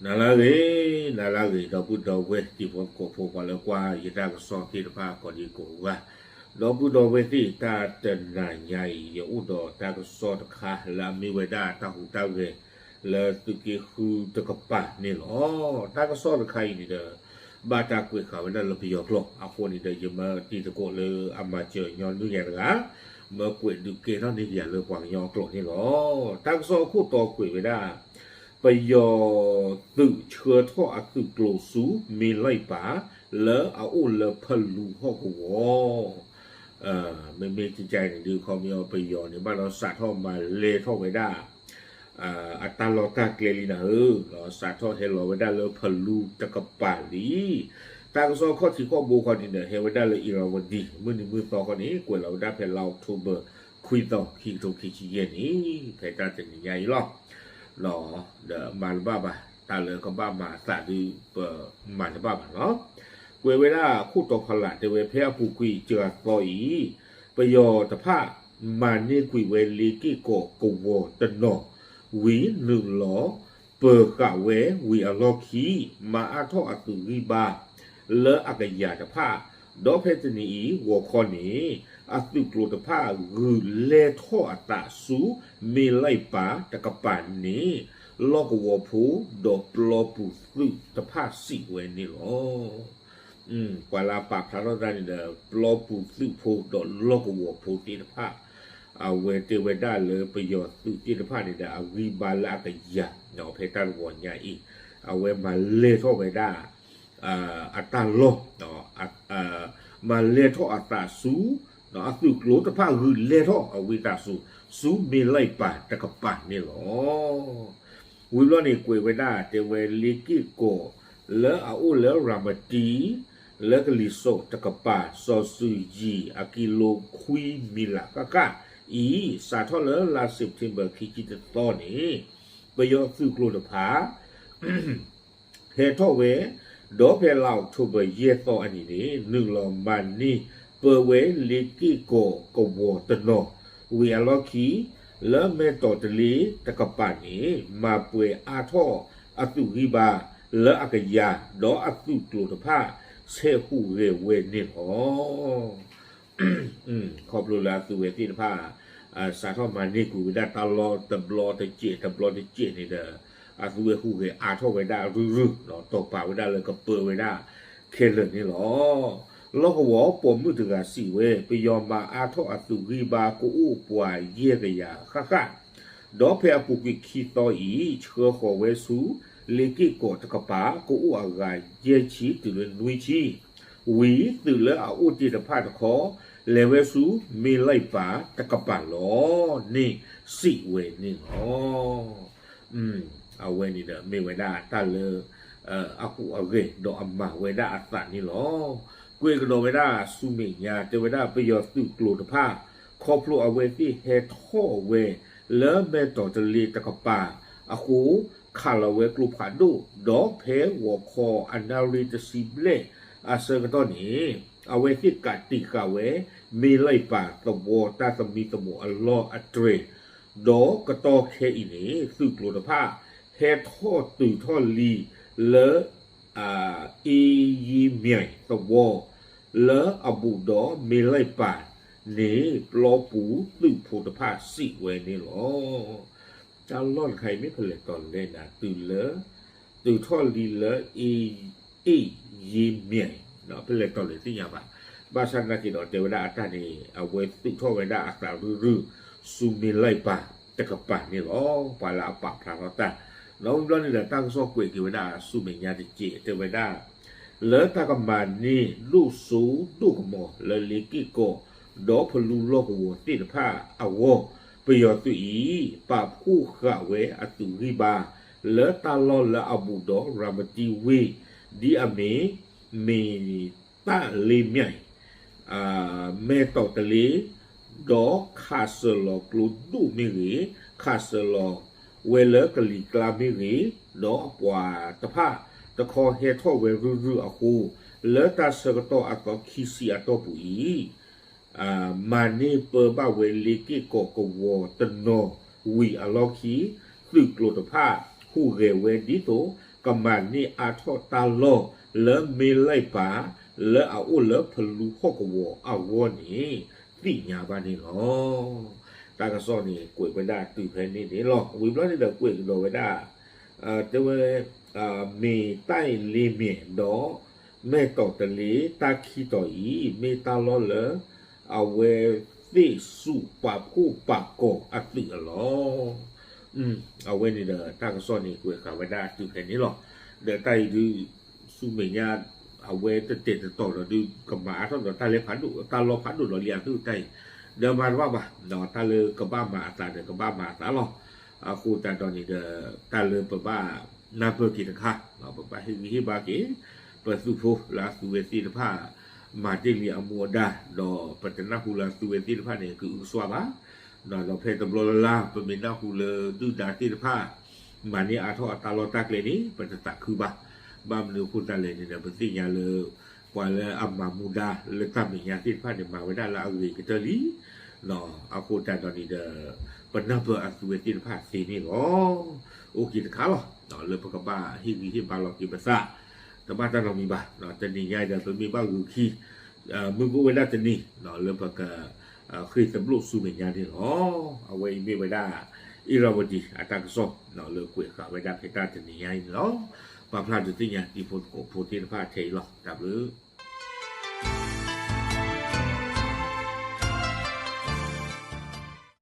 နၤလၢအဂ့ၤ, နၤလၢအဂ့ၤ ဒီပုၢ်ဒီဝဲၢ်တံၤဖိသကိးဖိ ပှၤလၢကွၢ်ယတၢ်ကစီၣ်သ့ၣ်တဖၣ်ကိးဒံကိးဂၤ, ဒီပုၢ်ဒီဝဲၢ်သ့ၣ် တၢ်တနၤညါအံၤ ယအိၣ်ဒီးတၢ်ကစီၣ်တခါလၢအမ့ၢ်ဝဲဒၣ်တၢ်ဟူးတၢ်ဂဲၤလၢသုးက့ဃုတကပၤန့ၣ်လီၤ. တၢ်ကစီၣ်တခါအံၤန့ၣ်ဒီး ဘၣ်တၢ်ကွဲးဃာ်ဝဲဒၣ်လၢပယီၤကျိာ် အဃိန့ၣ်ဒီး ယမၢတံၤသကိးလၢအမၤစၢၤညီနုၢ်ယၤတဂၤ, မၢကွဲးဒုးကဲထီၣ်န့ၢ်ယၤလၢပှၤကညီအကျိာ်န့ၣ်လီၤ. တၢ်ကစီၣ်အခိၣ်တီကွဲးဝဲဒၣ် ပယီၤသုးဆှၢထီၣ်အသုးကျိၤဆူ မ့ၢ်လံၣ်ပၢ် လၢအအိၣ်လၢဖလူဟီၣ်ကဝီၤ, မ့မ့ၢ်ကကန့ၣ်ဒုး ခီပညီပယီၤန့ၣ် ဘၣ်ဒီးစးထီၣ်မၤလဲၢ်ထီၣ်ဝဲဒၣ် အတၢ်လီၢ်တၢ်ကျဲလံနၤဧၢ, စးထီၣ်ဟဲလီၤဝဲဒၣ်လၢဖလူတကပၤလံ. တၢ်ကစီၣ်ခီၣ်ထံးခီၣ်ဘိခီန့ၣ်ဒီး ဟဲဝဲဒၣ်လၢ Irrawaddy မုၢ်နံၤမုၢ်သီခီန့ၣ် ကွဲးလီၤဝဲဒၣ်ဖဲလါအီးကထိဘၢၣ် ခွံသီ ခံကထိခံဆံယဲၢ်နံၣ် ဖဲတၢ်တနံၤညါအံၤလီၤ. ဒီးမၤတဘၣ်ဘၣ် တၢ်လၢကဘၣ်မၤအသးဒုး ပမၤတဘၣ်ဘၣ်လီၤ. ကွဲးဝဲဒၣ်ခိၣ်တီဖီလာ်တဲဝဲ ဖဲအပူၤကွံာ်စှၤသီအံၤ ပယီၤတဖၣ် မၤန့ၢ်ကွံာ်ဝဲလ့က့ၢ်ကီးကဝီၤတနီၤ ဝံၤနုာ်လီၤပၢၤဃာ်ဝဲဝံၤအလီၢ်ခံ မၤအါထီၣ်အသုးဂံၢ်ဘါ လၢအကယၤတဖၣ်, ဒီးဖဲတနံၤအံၤ ဂီၤခီန့ၣ် အသုးကျိၤတဖၣ်ဂုာ်လဲၢ်ထီၣ်အသးဆူ မ့ၢ်လံၣ်ပၢ်တကပၤန့ၣ် လီၢ်ကဝီၤဖိ ဒီးပျီပူၤသုးတဖၣ်စံးဝဲန့ၣ်လီၤ. ပှၤလၢအပာ်ဖျါထီၣ်တၢ်န့ၣ်ဒီး ပျီပူၤသုးဖိဒီးလီၢ်ကဝီၤဖိသ့ၣ်တဖၣ် အဝဲတဲဝဲဒၣ်လၢပယီၤသုးသ့ၣ်တဖၣ်န့ၣ်ဒီး အဂံၢ်ဘါလၢအကယၤ ဖဲတၢ်တဂီၤညါအံၤ အဝဲမၤလဲၢ်ထီၣ်ဝဲဒၣ် အတၢ်လီၢ် မၤလဲၢ်ထီၣ်အသးဆူ အသုးကျိၤတဖၣ်ဂုာ်လဲၢ်ထီၣ်အဝံသးစူၤ ဆူမ့ၢ်လံၣ်ပၢ်တကပၤန့ၣ်လီၤ. ဝံၤဘျီန့ၣ် ကွဲးဝဲဒၣ် တဲဝဲလ့က့ၢ်ကီး လၢအအိၣ်လၢရၤမတံ လၢကလံၤစိးတကပၤ စီၤစုၤယံၤ အကံလိခွံမံၤလးဃၣ်ဃၣ်အံၤ စးထီၣ်လၢလါ September ခံဆံတသီန့ၣ် ပယီၤသုးကျိၤတဖၣ် ဟဲထီၣ်ဝဲ, ဒီးဖဲလါ October ယဲၢ်သီအနံၤန့ၣ် နုာ်လီၤမၤန့ၢ်ပၢဝဲလ့က့ၢ်ကီးကဝီၤတနီၤ, ဝံၤအလီၢ်ခံ လၢမဲၢ်တီၤတလ့တကပၤန့ၣ် မၤပှဲၤအါထီၣ်အသုးဂံၢ်ဘါ လၢအကယၤ ဒီးအသုးကျိၤတဖၣ် ဆဲးဟူးဂဲၤဝဲန့ၣ်လီၤ. ခီဖျိလၢအသုးဝဲသ့ၣ်တဖၣ် စးထီၣ်မၤန့ၢ်ကွံာ်ဝဲဒၣ်တၢ်လီၢ်တဘျီတစဲး တဘျီတစဲးန့ၣ်ဒီး အသုးဝဲဟူးဂဲၤအါထီၣ်ဝဲဒၣ်ရုၢ်ရုၢ် တီၤပာ်ဝဲဒၣ်လၢကပၢဝဲဒၣ်ခဲလၢာ်န့ၣ်လီၤ. လီၢ်ကဝီၤပိာ်မုၣ်တဂၤစံးဝဲ ပယီၤမၤအါထီၣ်အသုးဂံၢ်ဘါကအိၣ်ပှၤယဲၢ်ကယၤဃၣ်ဃၣ် ဒီးဖဲအပူၤကွံာ်ခံသီအံၤ ဆှၢဃီၤဝဲဆူ လ့က့ၢ်ကီးတကပၤ ကအိၣ်အဂၤယဲၢ်ဆံတုၤလၢနွံဆံ, ဝံၤသုးလၢအအိၣ်တ့ၢ်တဖၣ်တခီ လဲၤဝဲဆူ မ့ၢ်လံၣ်ပၢ်တကပၤလီၤန့ၣ် စံးဝဲန့ၣ်လီၤ. အဝဲန့ၣ်ဒီးမ့ၢ်ဝဲဒၣ်တၢ်လၢ အဟူးအဂဲၤဒီးအမၤဝဲဒၣ်အသးန့ၣ်လီၤ. ကွဲးကဒီးဝဲဒၣ်ဆူမဲာ်ညါ တဲဝဲဒၣ်ပယီၤသုးကျိၤတဖၣ် ခီဖျိအဝဲသ့ၣ်ဟဲထီၣ်ဝဲ လၢမဲၢ်တီၤတလ့တကပၤအဃိ ခးလီၤဝဲကျိဖးဒိၣ် ဒီးဖဲဂီၤခီအနၣ်ရံၣ်တဆံဘျဲၣ်အဆၢကတီၢ်န့ၣ် အဝဲသ့ၣ်ကးတံာ်ဃာ်ဝဲ မ့ၢ်လံၣ်ပၢ်သဝီတၢ်သမံသမိးအလီၢ်အတြဲၤ ဒီးကတီၢ်ခဲအံၤန့ၣ် သုးကျိၤတဖၣ် ဟဲထီၣ်တုၤထီၣ်လံလၢ အ့ယ့မၠဲၣ်သဝီ လၢအဘူးဒီးမ့ၢ်လံၣ်ပၢ်န့ၣ် ပျီပူၤသုးဖိတဖၣ်စံးဝဲန့ၣ်လီၤ. တၢ်လီၢ်တခါအံၤမ့ၢ်ဖဲလဲၣ်တီၤလဲၣ်နၤ တုၤလၢ တုၤထီၣ်လံလၢ အ့ယ့မၠဲၣ် ဖဲလဲၣ်တီၤလဲၣ်သ့ၣ်ညါဘၣ်. ဘၣ်ဆၣ်သနာ်က့ဒီးတဲဝဲဒၣ်အတၢ်န့ၣ် အဝဲသုးထီၣ်ဝဲဒၣ်အသးရုၢ်ရုၢ် ဆူမ့ၢ်လံၣ်ပၢ်တကပၤန့ၣ်လီၤ. ပှၤလၢအပာ်ဖျါထီၣ်တၢ် ဒီးဝံၤဘျီန့ၣ်ဒီး တၢ်ကစီၣ်ကွဲးက့ၤဝဲဒၣ်ဆူမဲာ်ညါတက့ၢ် တဲဝဲဒၣ် လၢတၢ်ကမၤန့ၢ်ဒိၣ်စိဒိၣ်ကမီၤလၢလ့က့ၢ်ကီး ဒီးဖလူလီၢ်ကဝီၤသ့ၣ်တဖၣ်အဂီၢ် ပယီၤသုးအံၤ ပာ်ဖှိၣ်ဃာ်ဝဲအသုးဂံၢ်ဘါ လၢတၢ်လီၢ်လၢအဘူးဒီးရၤမတံဝ့ၢ် ဒ်အမ့ၢ် မ့ၢ်တၢ်လ့မၠဲၣ် မဲၢ်တီၤတလ့ ဒီးခးစၢၤလီၤကျိဒိၣ်မ့ၢ်ဂ့ၤ, ခးစၢၤလီၤဝဲလၢကလံၤကျါမ့ၢ်ဂ့ၤ, ဒီးအပှၤတဖၣ်တခီဟဲထီၣ်ဝဲရုၢ်ရုၢ်အဃိ, လၢတၢ်ဆၢကတီၢ်အသီခံဆံအတီၢ်ပူၤအံၤ မၤန့ၢ်ပၢဘၣ်ဝဲလ့က့ၢ်ကီးကဝီၤတနီၤဝံၤအလီၢ်ခံ, သုးကျိၤတဖၣ်ဟူးဂဲၤဝဲဒ်သိး ပမၤန့ၢ်အါထီၣ်တၢ်လီၢ်လၢမ့ၢ်လၢပၢ် လၢအအိၣ်လၢဖလူဟီၣ်ကဝီၤအဂီၢ်န့ၣ် သ့ၣ်ညါဘၣ်န့ၣ်လီၤ. တၢ်ကစီၣ်န့ၣ် ကွဲးဝဲဒၣ်တုၤဖဲန့ၣ်န့ၣ်လီၤ. ဝံၤဘျီန့ၣ်ဒီးကွဲးကဒီးဝဲဒၣ် တဲဝဲ မ့ၢ်တၢ်အံၤလ့မ့ၢ်ဒီး မဲာ်တီၢ်တလ့တၢ်ခံတီၤအံၤ မ့ၢ်တၢ်လီၢ်လၢ အဝဲသ့ၣ်စူးပာ်ဖှိၣ်ပာ်ကီၤအသုးအလီၢ်. အဝဲန့ၣ်ဒီး တၢ်ကစီၣ်န့ၣ်ကွဲးဃာ်ဝဲဒၣ်တုၤဖဲန့ၣ်လီၤ. ဒီးတၢ်အံၤဒုး ဆူမဲာ်ညါ အဝဲတတဲာ်တတီၤဒီးဒုး ကမၤအါထီၣ်ဒီးတၢ်လီၢ်ဖးဒိၣ် တၢ်လီၢ်ဖးဒိၣ်ဒီးလံအသုတၢ်အံၤ, ဒီးမၤတဘၣ်ဘၣ် တၢ်လၢကဘၣ်မၤအသးဒီးကဘၣ်မၤအသးလီၤ. အဃိသတးဒီးန့ၣ်ဒီး တၢ်လၢပဘၣ်နၢ်ပၢၢ်က့ၤတခါ ပဘၣ်ဟ့ၣ်ဂံၢ်ဟ့ၣ်ဘါက့ၤ ပသုးဖိလၢအသုဝဲသ့ၣ်တဖၣ် မၤတ့ၢ်လံအမူအဒါ ဒီးပတနၢ်ဟူလၢအသုဝဲသ့ၣ်တဖၣ်န့ၣ် ကအုကစွါဘၣ်. ဒီးဖဲတဘျီလၢ်လၢ် ပမ့ၢ်နၢ်ဟူလၢဒုၣ်ဒါသ့ၣ်တဖၣ် မၤန့ၢ်အါထီၣ်အတၢ်လီၢ်တၢ်ကျဲန့ၣ် ပတသးခုဘၣ်. ဘၣ်မနုၤအဃိသတးလဲၣ်န့ၣ်ဒီး ပသ့ၣ်ညါလၢ ပှၤလၢအမၤမူဒါလၢတၢ်မဲာ်ညါသ့ၣ်တဖၣ်န့ၣ် မၤဝဲဒၣ်လၢအဂ့ၤကတၢၢ်လံ. အဃိသတးဒီးန့ၣ်ဒီး ပနၢ်ပၢၢ်အသုဝဲသ့ၣ်တဖၣ်သ့န့ၣ်လီၤ. အိၣ်က့ၤတခါလီၤ လၢပကဘၣ်ဟ့ၣ်ဂံၢ်ဟ့ၣ်ဘါလီၤက့ၤပသး တဘၣ်တၢ်နီတမံၤဘၣ်. တနံၤညါအံၤဒီး ပမ့ၢ်ဘၣ်ဂုာ်ခံ မုၢ်ကအိၣ်ဝဲဒၣ်တနံၤ လၢပက ဃ့ၢ်သဘျိၣ်ဆူမဲာ်ညါန့ၣ်လီၤ. အဝဲအံၤမ့ၢ်ဝဲဒၣ် အ့ရဝတံ အတၢ်ကစီၣ် လၢကွဲးဃာ်ဝဲဒၣ်ဖဲတၢ်တနံၤညါအံၤန့ၣ်လီၤ. ပာ်ဖျါဒုးသ့ၣ်ညါတံၤဖိသကိးဖိသ့ၣ်တဖၣ်ထဲအံၤလီၤ. တၢ်ဘျုး